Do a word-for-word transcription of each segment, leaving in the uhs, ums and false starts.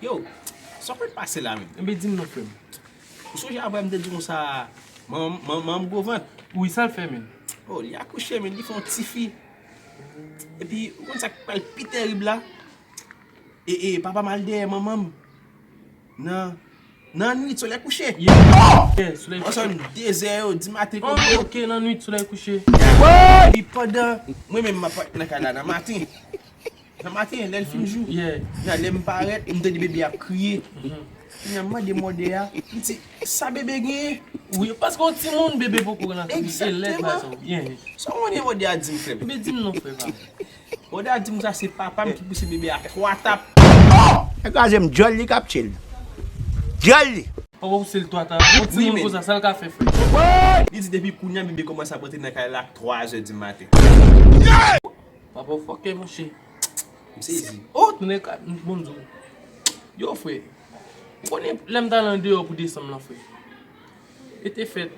Yo, sa w konn pase la menm? Enben, di m non, frè m. Ou sonje apre m te di konsa, manman m gwo vant? Wi, sa l fè menm? Oh, li akouche, men li fè yon tifi. Epi, ou konn sa k pral pi terib la? E, e, papa m al dèyè manman m nan, nan nwit, solèy kouche. Yeah. Yeah, solèy kouche. Konsa, de zè yo, di maten. Oh, konbyen? Ok, nan nwit, solèy kouche. Epi pandan, mwen menm, m ap nan kay la nan maten. Nan maten, lè l fin jou. Yeah. Nan lè m parèt, m tande bebe ap kriye. Mhm. Kounye a, m mande mòde a, m di, "Sa bebe genyen?" Wi, paske yon timoun bebe poko nan kriye, e lèd bagay sa. Yeah. Sa w konnen mòde a di m, frè m? Bebe di m non, frè pa m. Mòde a di m sa se papa m ki pouse bebe a twa tap. Nèg la se m djòl li k ap tchil. Djòl li. Papa pouse l twa tap. Yon timoun konsa, sa l ka fè, frè? Li di depi kounye a bebe kòmanse ap rantre nan kay la twa zè di maten. Papa w fòkè, monchè. M sezi. Oh, tounen ka, bon, m di w. Yo, frè. Ou konnen lè m t al andeyò pou desanm lan, frè. E te fèt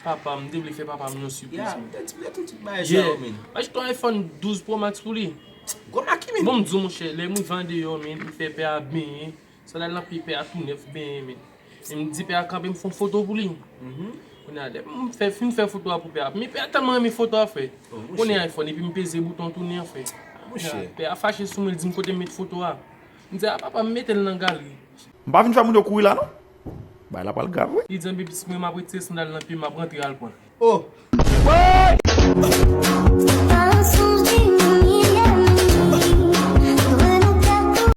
papa m, m te vle fè papa m yon sipriz, yeah, men. Te di m tout, tout bagay sa yo, men. M achte yon iPhone douz Pro Max pou li. Gwo maki, men. Bon, m di w, monchè, lè m rive andeyò, men, m fè pè a benyen. Sandal nan pye pè a tou nèf, benyen, men. E m di pè a kanpe, m fè yon foto pou li. Mhm. Kounye a, lè m fè, fin fè foto a pou pè a. Men pè a tèlman renmen foto a, frè. Oh, monchè. Konnen iPhone, epi m peze bouton tounen an, frè. Monchè. Pè a fache sou mwen, li di m kote m met foto a. M di, "A, papa, m mete l nan galri." M pa vin fè moun yo kouri la, non. Bagay la pral grav, wi. Li di, "Anben, pitit mwen, m ap retire sandal nan pye m, m ap rantre al pran." Oh!